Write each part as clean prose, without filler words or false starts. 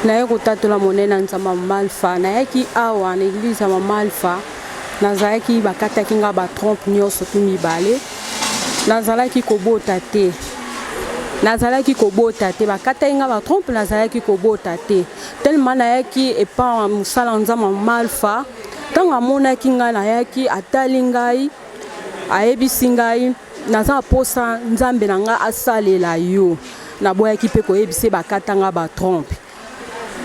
Naye kotatola monene na Nzambe ya Mama Alpha. Nayaki awa na eglise ya Mama Alpha, nazalaki bakataki nga ba trompe nyonso tu mibale. Nazalaki kobota te. Nazalaki kobota te, bakataki nga ba trompe, nazalaki kobota te. Tellement nayaki epa mosala Nzambe ya Mama Alpha, ntango amonaki ngai nayaki, atali ngai, ayebisi ngai naza na posa Nzambe na ngai asalela yo. Naboyaki mpe koyebisa ye bakata nga ba trompe.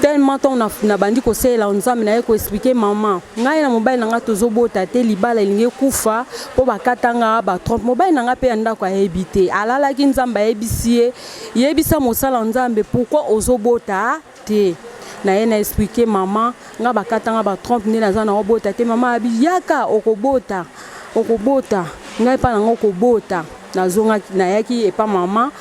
Tellement ntango nabandi kosalela Nzambe, naye koexplike mama, ngai na mobali na ngai tozobota te, libala elingi ekufa mpo bakata nga ba trompe. Mobali na ngai mpe ya ndako ayebi te, alalaki Nzambe ayebisi ye, yebisa mosala Nzambe pourquoi ozobota te. Naye na explike mama, nga bakata nga ba trompe nde naza na obota te. Mama abi yaka okobota, okobota ngai mpa na nga okobota. Nazongaki, nayaki epa mama,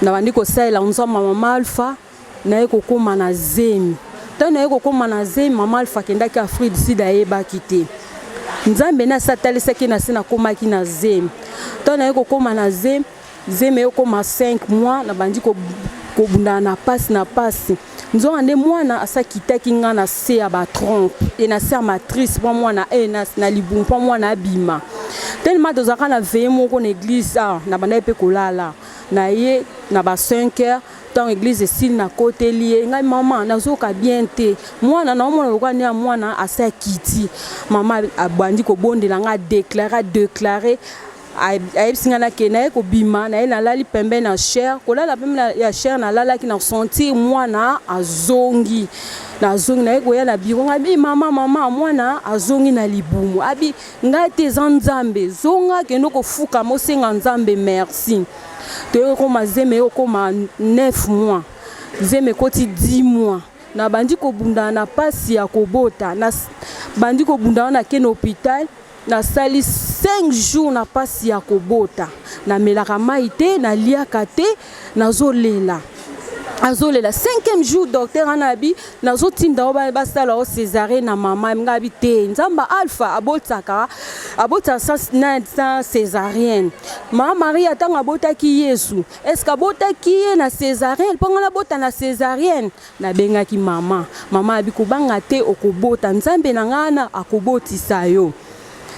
nabandi kosalela Nzambe ya mama Alpha, naye kokóma na zemi. Ntango naye kokóma na zemi, mama Alpha akendaki Afrique du Sud, ayebaki te. Nzambe nde asi atalisaki na se nakomaki na zemi. Ntango naye kokóma na zemi, zemi ekóma 5 mois, nabandi kobundana na pasi na pasi. Nzoka nde mwana asi akitaki nga na se ya ba trompe e na se ya matrice mpo mwana e na, na libumu mpo mwana abima. Tellement tozalaka na veille moko na église awa, nabandaki mpe kolala na ye na ba 5 heures. Ntango église esili nakoteli ye ngai, mama nazoka bien te, mwana naomona lokola nde ya mwana asi akiti. Mama abandi kobondela ngai, adeklare adeklare, ayebisi ngai nakende. Naye kobima, naye nalali pembeni na chaire, kolala pembeni ya chaire nalalaki na sentir mwana azongi. Nazongi, naye koya na biro, ngai bi mama, mama mwana azongi na libumu. Abi ngai te, eza Nzambe, zonga kende kofukama osenga Nzambe merci. Toye kokoma zemi ekokoma 9 mois, zemi ekoti 10 mois. Nabandi kobundana na pasi ya kobota, nabandi kobundana, nakende na hôpital, nasali 5 jours na pasi ya kobota, namelaka mai te, naliaka te, nazolela, azolela. Cinquième jour docteur wana abi nazotinda o basala o césarienne na mama. Ngai abi te, Nzambe Alpha abotisaka, abotisaka sans césarienne. Mama Maria ntango abotaki Yesu, est ce que abotaki ye na césarienne? Mpo ngai nabota na césarienne. Nabengaki mama, mama abi kobanga te, okobota, Nzambe na ngai wana akobotisa yo.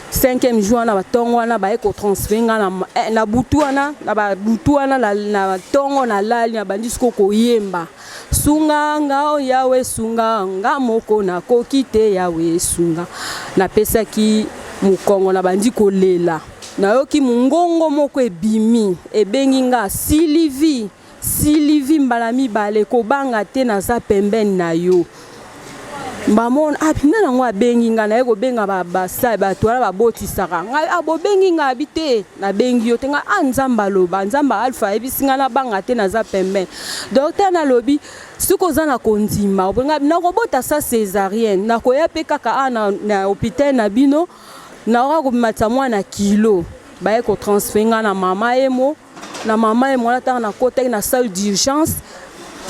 Cinquième jour wana, batongo wana baye kotransfere ngai na, na butu wana, na babutu wana na, na ntongo nalali, nabandi siko koyemba sunga nga o Yawe, sunga nga moko nakoki te, Yawe sunga. Napesaki mokongo, nabandi kolela, nayoki mongongo moko ebimi ebengi nga Silivi, Silivi mbala mibale, kobanga te, naza pembeni na yo. Bamona ah, nani yango abengi ngai? Naye kobenga basali bato wana babotisaka ngai. Ah, bobengi ngai? Abi te, nabengi yo te. Ngai ah, Nzambe aloba, Nzambe Alpha ayebisi ngai nabanga te, naza pembeni. Docteur nalobi soki oza na kondima ngai nakobota sa césarienne, nakoya mpe kaka awa na, na hôpital na bino, nakoka komatisa mwana kilo. Baye kotransfere ngai na mama Emo. Na mama ye mwana, ntango nakotaki na salle d'urgence,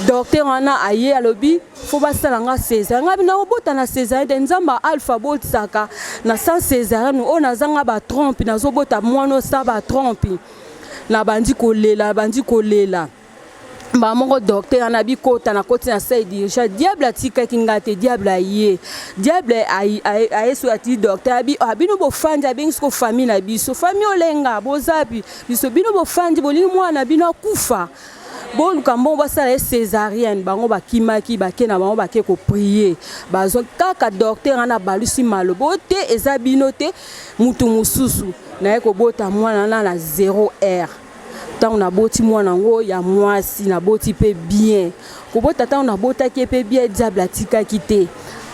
docteur wana aye alobi fo basala nga césarienne. Ngai nakobota na césarienne te, Nzambe ya Alpha abotisaka na sans césarienne. Oyo nazanga batrompe, nazobota mwana osa batrompe. Nabandi kolela, nabandi kolela mbala moko. Docteur wana bikota, nakoti na salle d'urgence, diable atikaki nga te. Diable aye, diable aye soki ati docteur abi ah, bino bofandi, abengi siko famille na biso, famille olenga bozapi biso, bino bofandi bolingi mwana na bino akufa, boluka mbongo basala ye césarienne. Bango bakimaki, bake na bango, bake koprier, bazwa kaka. Docteur wana abalusi maloba oyo te, eza bino te, mutu mosusu. Naye kobota mwana wana na 0 heure. Ntango naboti mwana yango ya mwasi, naboti mpe bien kobota. Ntango nabotaki ye mpe bien, diable atikaki te.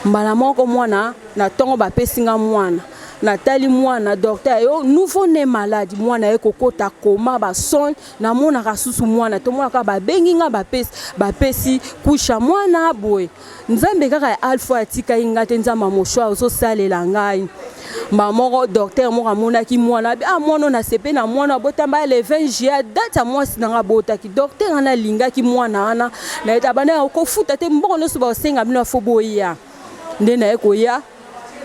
Mbala moko mwana na ntongo bapesi nga mwana, natali mwana, docteur yo nouveau né malade, mwana ye kokota koma basone, namonaka susu mwana, tomonaka babengi nga, bapesi, bapesi kusha mwana boye. Nzambe kaka ya Alpha atikaki nga te, Nzambe ya Moshwa ozosalela ngai. Mbala moko docteur moko amonaki mwana, abi ah, mwana oyo nasepe na mwana abotamba le 20 juillet, date ya mwasi na nga abotaki. Docteur wana alingaki mwana wana na ye, abandaki kofuta te mbongo nyonso bakosenga bino, afo boya. Nde naye koya.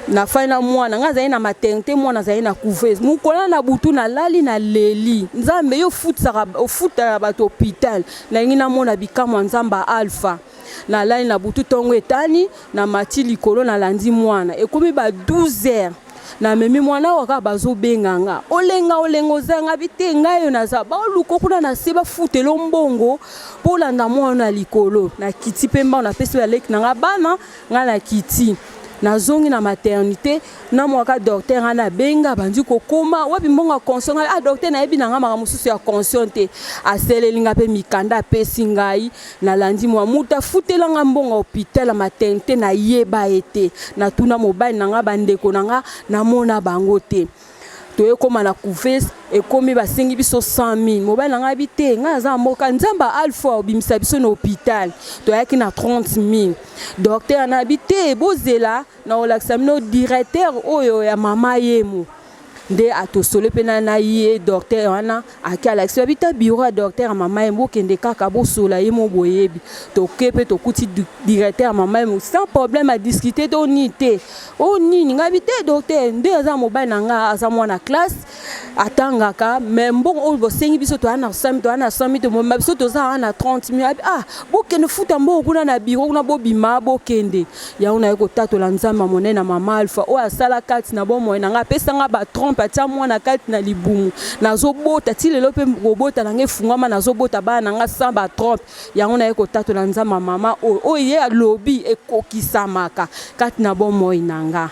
Nafandi na mwana ngai, azali na maternité, mwana azali na couveuse. Mokolo na butu nalali, naleli: Nzambe, yo ofutaka bato hôpital, nalingi namona bikamwa. Nzambe ya Alpha, nalali na butu, ntongo etani, namati likolo, nalandi mwana, ekomi ba 12 heures, namemi mwana awa kaka, bazobenga nga: "Olenga, Olenga, ozanga bi te?" Ngai oyo naza, baoluka kuna na se, bafutela mbongo mpo olanda mwana na likolo. Nakiti mpe mbango, napesi baleki na nga bana, ngai nakiti, nazongi na maternité na mwaka. Docteur nga nabenga, bandi kokóma: "Wapi mbongo ya caution?" Ngai: "Ah docteur, nayebi na nga makambo mosusu ya caution te." Aseleli nga mpe mikanda, apesi ngai, nalandi mwa mutu afutelanga mbongo ya hôpital ya maternité, nayeba ye te. Natuna mobali na nga, bandeko na nga, namona bango te. Toyekóma na couveuse, ekomi basengi biso 100 000. Mobali na ngai abi te, ngai aza mboka, Nzambe Alpha obimisa biso na hôpital. Toyaki na 30 000. Docteur na abi te, bozela na kolakisa bino directeur oyo ya Mama Yemo. Nde atosole mpe na ye docteur wana, ake alakisi babi ta bureau ya docteur ya Mama Yemo, bokende kaka bosola ye mo boyebi. Toke mpe tokuti directeur ya Mama Yemo sans problème, adiscute to nini te, o nini. Ngai bi te, docteur, nde aza mobali na nga, aza mwana classe, atangaka, mais mbongo oyo bosengi biso, toya na 100, toya na 100 te, moma biso toza awa na 30 mille. Ah, bokende futa mbongo kuna na bureau kuna, bobima, bokende. Yango naye kotatola Nzambe ya monene na Mama Alpha oyo asala kati na bomoi na ngai, apesanga batrompe, atia mwana kati na libumu, nazobota ti lelo, mpe kobota na ngai efungwama, nazobota bana na ngai sans batrompe. Yango naye kotatola Nzambe ya mama oyo, oyo ye alobi ekokisamaka kati na bomoi na nga.